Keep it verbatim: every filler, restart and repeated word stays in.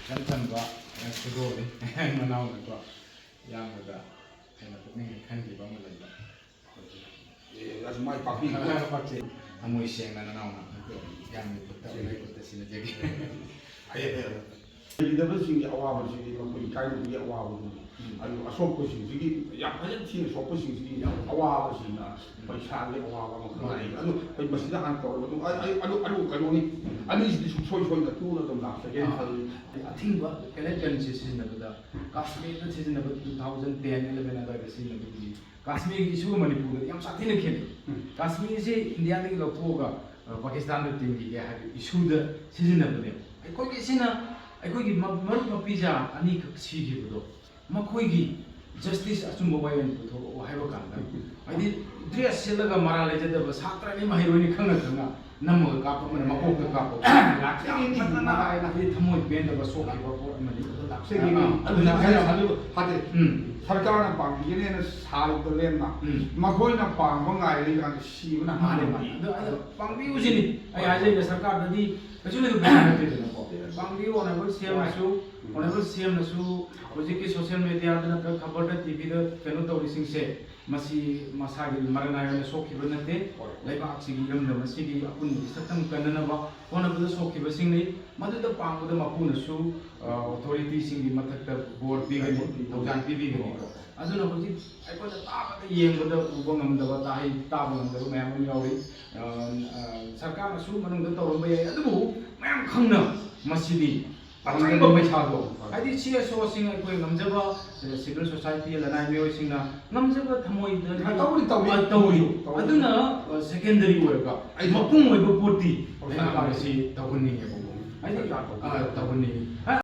ꯏꯆꯝ ꯆꯝꯕ ꯈꯨꯗꯣꯜꯅꯤ꯫ ꯃꯅꯥꯎꯅꯀꯣ, ꯏꯌꯥꯝꯕꯗ ꯍꯦꯟꯅ ꯄꯨꯛꯅꯤꯡ ꯈꯟꯈꯤꯕ ꯑꯃ ꯂꯩꯕ꯫ ꯑꯦ, ꯑꯁ, ꯃꯥꯏ ꯄꯥꯛꯄꯤ꯫ ꯈꯔ ꯄꯥꯛꯆꯩ꯫ ꯊꯃꯣꯏ ꯁꯦꯡꯅ ꯅꯅꯥꯎꯅ ꯏꯌꯥꯝꯕꯒꯤ ꯈꯨꯠꯇ, ꯑꯣꯖꯥꯒꯤ ꯈꯨꯠꯇ ꯁꯤꯟꯅꯖꯒꯦ꯫ ꯐꯩꯌꯦ, ꯐꯩꯌꯦ꯫ ꯂꯩꯈꯤꯗꯕꯁꯤꯡꯒꯤ ꯑꯋꯥꯕꯁꯤꯗꯤ ꯃꯈꯣꯏ ꯏꯀꯥꯏꯕꯒꯤ ꯑꯋꯥꯕꯗꯨꯅꯤ꯫ ꯑꯗꯨ ꯑꯁꯣꯛꯄꯁꯤꯡꯁꯤꯒꯤ ꯌꯥꯝ ꯐꯖꯅ ꯊꯤꯅ ꯁꯣꯛꯄꯁꯤꯡꯁꯤꯒꯤ ꯑꯋꯥꯕꯁꯤꯅ ꯄꯩꯁꯥꯒꯤ ꯑꯋꯥꯕ ꯑꯃꯈꯛ ꯂꯥꯛꯏ꯫ ꯑꯗꯨ ꯑꯩ ꯃꯁꯤꯗ ꯍꯥꯟꯅ ꯇꯧꯔꯕ ꯑꯗꯨ ꯑꯩ, ꯑꯩ, ꯑꯗꯨ, ꯑꯗꯨ ꯀꯩꯅꯣꯅꯤ꯫ ꯑꯅꯤꯁꯤꯗꯤ ꯁꯨꯡꯁꯣꯏ ꯁꯣꯏꯗꯅ ꯇꯨꯅ ꯑꯗꯨꯝ ꯂꯥꯛꯆꯒꯦꯅ ꯈꯜꯂꯤ꯫ ꯑꯊꯤꯡꯕ ꯀꯦꯂꯦꯠ ꯒꯟꯁꯦ ꯁꯤꯖꯤꯟꯅꯕꯗ ꯀꯥꯁꯃꯤꯔꯗ ꯁꯤꯖꯤꯟꯅꯕ two thousand ten eleven ꯑꯗꯨꯋꯥꯏꯗ ꯁꯤꯖꯤꯟꯅꯕꯗꯨꯗꯤ ꯀꯥꯁꯃꯤꯔꯒꯤ ꯏꯁꯨꯒ ꯃꯅꯤꯄꯨꯔꯒꯗꯤ ꯌꯥꯝ ꯁꯥꯊꯤꯅ ꯈꯦꯠꯅꯩ꯫ ꯀꯥꯁꯃꯤꯔꯁꯤ ꯏꯟꯗꯤꯌꯥꯗꯒꯤ ꯂꯧꯊꯣꯛꯑꯒ ꯑ, ꯄꯥꯀꯤꯁꯇꯥꯟꯗ ꯇꯤꯟꯈꯤꯒꯦ ꯍꯥꯏꯕ ꯏꯁꯨꯗ ꯁꯤꯖꯤꯟꯅꯕꯅꯦꯕ꯫ ꯑꯩꯈꯣꯏꯒꯤ ꯁꯤꯅ ꯑꯩꯈꯣꯏꯒꯤ ꯃ- ꯃꯔꯨꯞ ꯃꯄꯤꯖꯥ ꯑꯅꯤꯈꯛ ꯁꯤꯈꯤꯕꯗꯣ ꯃꯈꯣꯏꯒꯤ ꯖꯁꯇꯤꯁ ꯑꯆꯨꯝꯕ ꯋꯥꯌꯦꯜ ꯄꯨꯊꯣꯔꯛꯑꯣ ꯍꯥꯏꯕ ꯀꯥꯟꯗ, ꯍꯥꯏꯗꯤ ꯗ꯭ꯔꯦꯁ ꯁꯦꯠꯂꯒ ꯃꯔꯥ ꯂꯩꯖꯗꯕ ꯁꯥꯇ꯭ꯔꯅꯤ ꯃꯍꯩꯔꯣꯏꯅꯤ ꯈꯪꯅ ꯈꯪꯅ ꯅꯝꯃꯒ ꯀꯥꯞꯄ ꯑꯃꯅ ꯃꯀꯣꯛꯇ ꯀꯥꯞꯄ ꯌꯥꯝ ꯐꯖꯅ ꯍꯥꯏꯗꯤ ꯊꯃꯣꯏ ꯄꯦꯟꯗꯕ ꯁꯣꯛꯈꯤꯕ ꯄꯣꯠ ꯑꯃꯅꯤ꯫ ꯑꯗꯨꯅ ꯑꯩꯅ ꯍꯥꯏꯖꯕ ꯍꯥꯏꯗꯤ ꯎꯝ꯫ ꯁꯔꯀꯥꯔꯅ ꯄꯥꯡꯕꯤꯒꯅꯦꯅ ꯁꯥꯔꯤꯕꯗꯣ ꯂꯦꯝꯅ ꯎꯝ꯫ ꯃꯈꯣꯏꯅ ꯄꯥꯡꯕ ꯉꯥꯏꯔꯤ ꯀꯥꯟꯗ ꯁꯤꯕꯅ ꯃꯥꯅꯦ, ꯍꯥꯟꯅ ꯃꯥꯅꯦ꯫ ꯑꯗꯣ, ꯑꯗꯣ ꯄꯥꯡꯕꯤꯌꯨꯁꯤꯅꯤ ꯑꯩ ꯍꯥꯏꯖꯔꯤꯕ ꯁꯔꯀꯥꯔꯗꯗꯤ ꯀꯩꯁꯨ ꯂꯩꯕ ꯄꯩꯁꯥ ꯅꯠꯇꯦꯗꯅꯀꯣ꯫ ꯄꯥꯡꯕꯤꯌꯨ꯫ ꯑꯣꯅꯔꯦꯕꯜ ꯁꯤ ꯑꯦꯝꯅꯁꯨ, ꯑꯣꯅꯔꯦꯕꯜ ꯁꯤ ꯑꯦꯝꯅꯁꯨ ꯍꯧꯖꯤꯛꯀꯤ ꯁꯣꯁꯤꯌꯦꯜ ꯃꯦꯗꯤꯌꯥꯗ ꯅꯠꯇ꯭ꯔꯒ ꯈꯕꯔꯗ, ꯇꯤ ꯚꯤꯗ ꯀꯩꯅꯣ ꯇꯧꯔꯤꯁꯤꯡꯁꯦ, ꯃꯁꯤ ꯃꯁꯥꯒꯤ ꯃꯔꯅꯥꯏ ꯑꯣꯏꯅ ꯁꯣꯛꯈꯤꯕ ꯅꯠꯇꯦ꯫ ꯂꯩꯕꯥꯛꯁꯤꯒꯤ ꯏꯔꯝꯗꯝ ꯑꯁꯤꯒꯤ ꯑꯄꯨꯟꯕꯒꯤ ꯁꯛꯇꯝ ꯀꯟꯅꯅꯕ ꯍꯣꯠꯅꯕꯗ ꯁꯣꯛꯈꯤꯕꯁꯤꯡꯅꯤ꯫ ꯃꯗꯨꯗ ꯄꯥꯡꯕꯗ ꯃꯄꯨꯅꯁꯨ, ꯑ, ꯑꯣꯊꯣꯔꯤꯇꯤꯁꯤꯡꯒꯤ ꯃꯊꯛꯇ ꯕꯣꯔ ꯄꯤꯒꯅꯤ, ꯊꯧꯖꯥꯜ ꯄꯤꯕꯤꯒꯅꯤ꯫ ꯑꯗꯨꯅ ꯍꯧꯖꯤꯛ ꯑꯩꯈꯣꯏꯅ ꯇꯥꯕꯗ ꯌꯦꯡꯕꯗ ꯎꯕ ꯉꯝꯗꯕ, ꯇꯥꯍꯩ ꯇꯥꯕ ꯉꯝꯗꯕ ꯃꯌꯥꯝ ꯑꯃ ꯌꯥꯎꯔꯤ꯫ ꯑ, ꯑ, ꯁꯔꯀꯥꯔꯅꯁꯨ ꯃꯅꯨꯡꯗ ꯇꯧꯔꯝꯕ ꯌꯥꯏ, ꯑꯗꯨꯕꯨ ꯃꯌꯥꯝ ꯈꯪꯅ ꯃꯁꯤꯗꯤ ꯑꯆꯪꯕ ꯄꯩꯁꯥꯗꯣ, ꯍꯥꯏꯗꯤ ꯁꯤ ꯑꯦꯁ ꯑꯣꯁꯤꯡ, ꯑꯩꯈꯣꯏ ꯉꯝꯖꯕ ꯁꯤꯚꯤꯜ ꯁꯣꯁꯥꯏꯇꯤ, ꯂꯅꯥꯏ ꯃꯤꯑꯣꯏꯁꯤꯡꯅ ꯉꯝꯖꯕ ꯊꯃꯣꯏꯗ ꯇꯧꯔꯤ, ꯇꯧꯔꯤ꯫ ꯑ, ꯇꯧꯔꯤ꯫ ꯇꯧꯔꯤ꯫ ꯑꯗꯨꯅ, ꯑ, ꯁꯦꯀꯦꯟꯗꯔꯤ ꯑꯣꯏꯔꯒ ꯑꯩ ꯃꯄꯨꯡ ꯑꯣꯏꯕ ꯄꯣꯠꯇꯤ ꯄꯩꯁꯥ ꯑꯩꯅ ꯇꯥꯔꯦ꯫ ꯃꯁꯤ ꯇꯧꯍꯟꯅꯤꯡꯉꯦꯕꯀꯣ꯫ ꯍꯥꯏꯗꯤ, ꯄꯩꯁꯥ ꯇꯧꯍꯟꯅꯤꯡꯉꯦ꯫ ꯑ, ꯇꯧꯍꯟꯅꯤꯡꯉꯤ꯫ ꯑ,